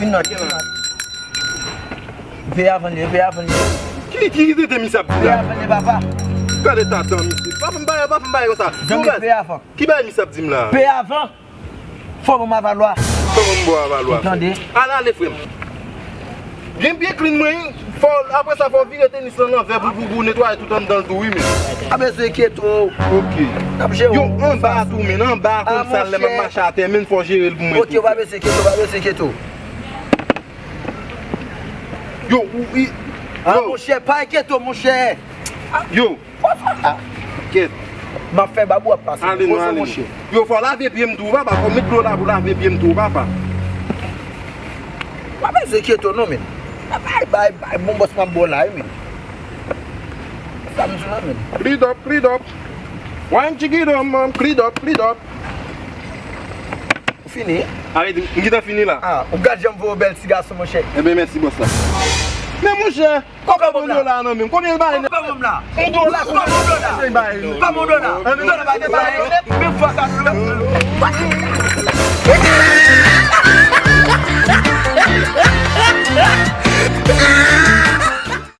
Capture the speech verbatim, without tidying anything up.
Nòt, nòt. Peye avan li, peye avan li. Ki, ki, ki tenten misye ap di la? Peye avan li, papa. Gade tatan misye. Pa fè m bagay, pa fè m bagay konsa. Zanmi, peye avan. Ki bagay misye ap di m la? Peye avan. Fò ban m avalwa. Kòman m ba w avalwa? Ou tande? Ale, ale, frè m. Gen pye klin mwen, fò, apre sa, fò w vire tenis lan lanvè pou, pou, pou netwaye tout anndan l tou, wi, men. Pa bezwen enkyete w. Ok. N ap jere w. Yo, anba tou, men, anba a konsa, lè m ap mache atè, men, fò w jere l pou mwen tou. Ok, ou pa bezwen enkyete w, pa bezwen enkyete w. Yo, ou, i, a, yo. Monchè, pa enkyete w, monchè. Yo. Poze w la. Kèt. M ap fè babou ap pase. Ale non, ale non. Yo, fò w lave pye m tou, papa. Fò w met dlo la pou lave pye m tou, papa. Pa bezwen enkyete w non, men. Bay, bay, bay, bon bòs m ap ba w la, wi, men. Sa m di w la, men. Clean up, clean up. Wine chiki dom, clean up, clean up. Ou fini? Arete, m gentan fini la. Ah, ou gad jan m voye w bèl ti gason, monchè. Ebyen, mèsi, bòs la. Men, monchè, Kòb la, yon dola nan men m. Konbyen l bay? Kòb la. Yon dola, konbyen l bay? Kòb la. Kòb la, bay. Men fwa sa,